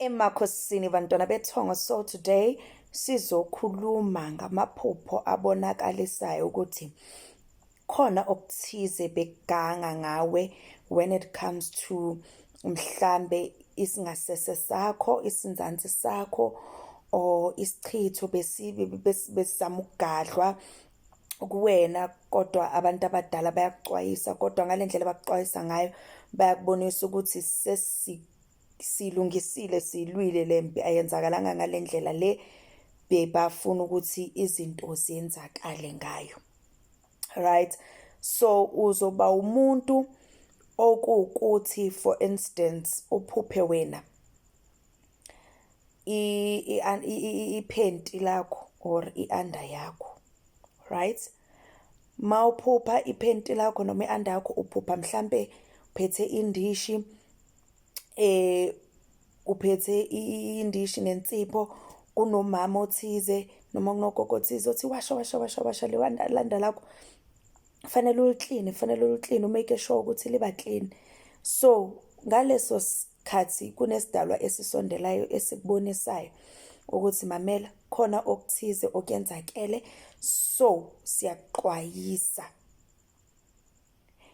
Emakhosini, bantwana bethongo. So today sizokhuluma ngamaphupho abonakalisayo ukuthi khona okuthize bekuganga ngawe when it comes to mhlambe isingasese sakho, isinzansi sakho or isichitho besizama ukugadlwa kuwena, kodwa abantu abadala bayakuxwayisa. Kodwa ngale ndlela abakuxwayisa ngayo, bayakubonisa ukuthi silungisile, siyilwile le mpi, ayenzakalanga ngale ndlela le bebafuna ukuthi izinto ziyenzakale ngayo, right? So uzoba umuntu okuwukuthi, for instance, uphuphe wena iphenti lakho or i-under yakho, right? Mawuphupha iphenti lakho noma i-under yakho, uphupha mhlambe uphethe indishi, uphethe indishi nensipho, kunomama othize noma kunogogo othize othi, "Washa, washa, washa, washa le under lakho, fanele ulikline, fanele ulikline, umake sure ukuthi liba clean." So ngaleso sikhathi kunesidalwa esisondelayo esikubonisayo ukuthi, mamela, khona okuthize okuyenzakele, so siyakuxwayisa,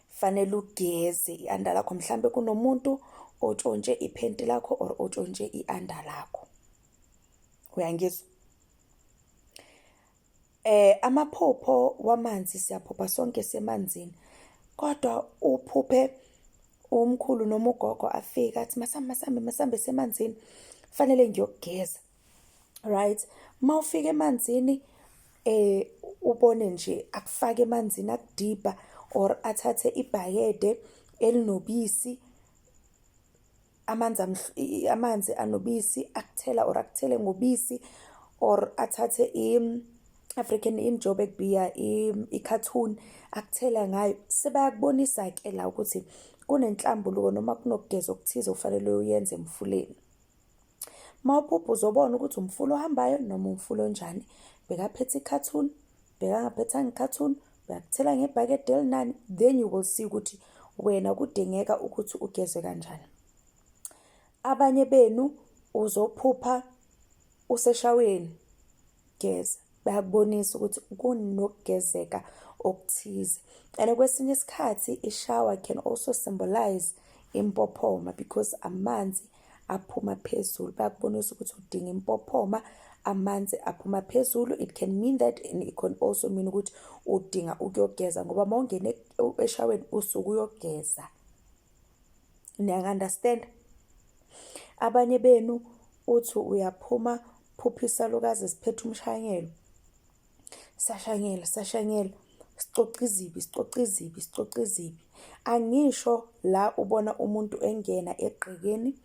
fanele ugeze i-under lakho. Mhlambe kunomuntu otshontshe iphenti lakho or otshontshe i-under lakho, uyangizwa? Amaphupho wamanzi, siyaphupha sonke semanzini, kodwa uphuphe umkhulu noma ugogo afika athi, "Masambe, masambe, masambe semanzini, fanele ngiyokugeza," right? Mawufika emanzini, ubone nje akufake emanzini, akudibha or athathe ibhakede elinobisi, amanzi amanzi anobisi, akuthela or akuthele ngobisi, or athathe i-African in-Joburg beer, i-carton, akuthela ngayo. Sebayakubonisa-ke la ukuthi kunenhlambuluko noma kunokugeza okuthize okufanele uyenze emfuleni. Mawuphupha uzobona ukuthi umfula ohambayo noma umfula onjani, bekaphethe i-carton, bekangaphethanga i-carton, bekakuthela ngebhakede elinani, then you will see ukuthi wena kudingeka ukuthi ugeze kanjani. Abanye benu uzophupha useshaweni geza, bayakubonisa ukuthi kunokugezeka okuthize. And kwesinye isikhathi i-shower can also symbolize impophoma because amanzi aphuma phezulu, bayakubonisa ukuthi udinga impophoma, amanzi aphuma phezulu. It can mean that and it can also mean ukuthi udinga ukuyogeza, ngoba mawungena eshaweni usuke uyogeza. Niyangi-understand? Abanye benu uthi uyaphuma, phupha isalukazi siphethe umshanyelo, sashanyela, sashanyela, sicoca izibi, sicoca izibi, sicoca izibi. Angisho la ubona umuntu engena egqekeni,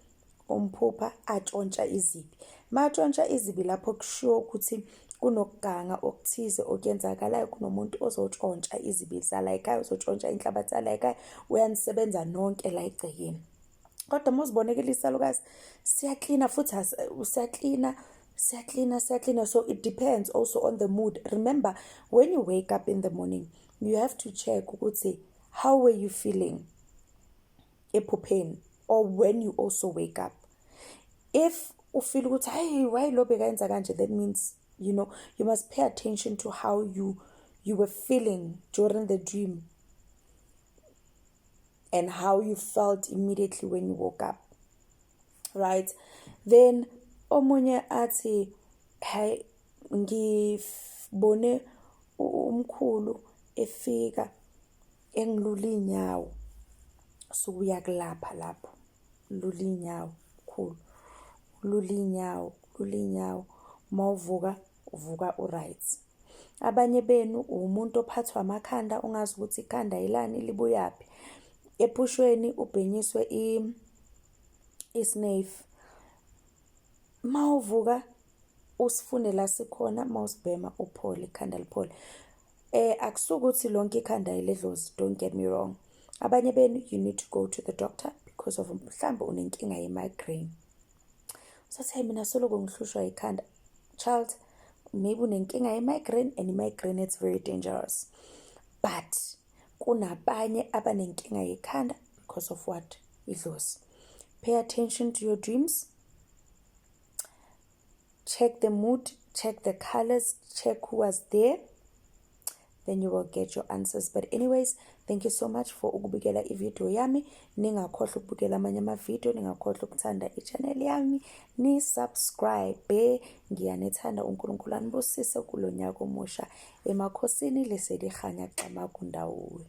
umphupha atshontsha izibi. Matshontsha izibi lapho kushiwo ukuthi kunokuganga okuthize okuyenzakalayo, kunomuntu ozotshontsha izibi zala ekhaya, uzotshontsha inhlabathi yala ekhaya, uyanisebenza nonke la egcekeni. Kodwa uma uzibonekile isalukazi siyaklina futhi, siyaklina, siyaklina, siyaklina. So it depends also on the mood. Remember, when you wake up in the morning, you have to check ukuthi how were you feeling ephupheni or when you also wake up. If ufeel ukuthi, "Hey, why lo bekayenza kanje?" that means you must pay attention to how you were feeling during the dream and how you felt immediately when you woke up, right? Then omunye athi, "Hey, ngibone umkhulu efika engilula inyawo." Suke uyakulapha lapho, lula inyawo mkhulu, lula inyawo, lula inyawo, mawuvuka uvuka u-right. Abanye benu umuntu ophathwa amakhanda, ungazi ukuthi ikhanda yilani, libuyaphi. Ephushweni ubhenyiswe i-snuff, mawuvuka usifune la sikhona, mawusibhema uphole, ikhanda liphole. Akusukuthi lonke ikhanda eledlozi, don't get me wrong. Abanye benu, you need to go to the doctor because of mhlambe unenkinga ye-migraine. Usathi, "Hey, mina soloko ngihlushwa ikhanda." Child, maybe unenkinga ye-migraine, and i-migraine, it's very dangerous. But kunabanye abanenkinga yekhanda because of what? Idlozi. Pay attention to your dreams. Check the mood, check the colors, check who was there, then you will get your answers. But anyways, thank you so much for ukubukela ivideo yami. Ningakhohlwa ukubukela amanye amavidiyo, ningakhohlwa ukuthanda i-channel yami, ni-subscribe. Ngiyanithanda, uNkulunkulu anibusise kulo nyaka omusha. Emakhosini, Lesedi Kganya, Camagu, Ndawuwe.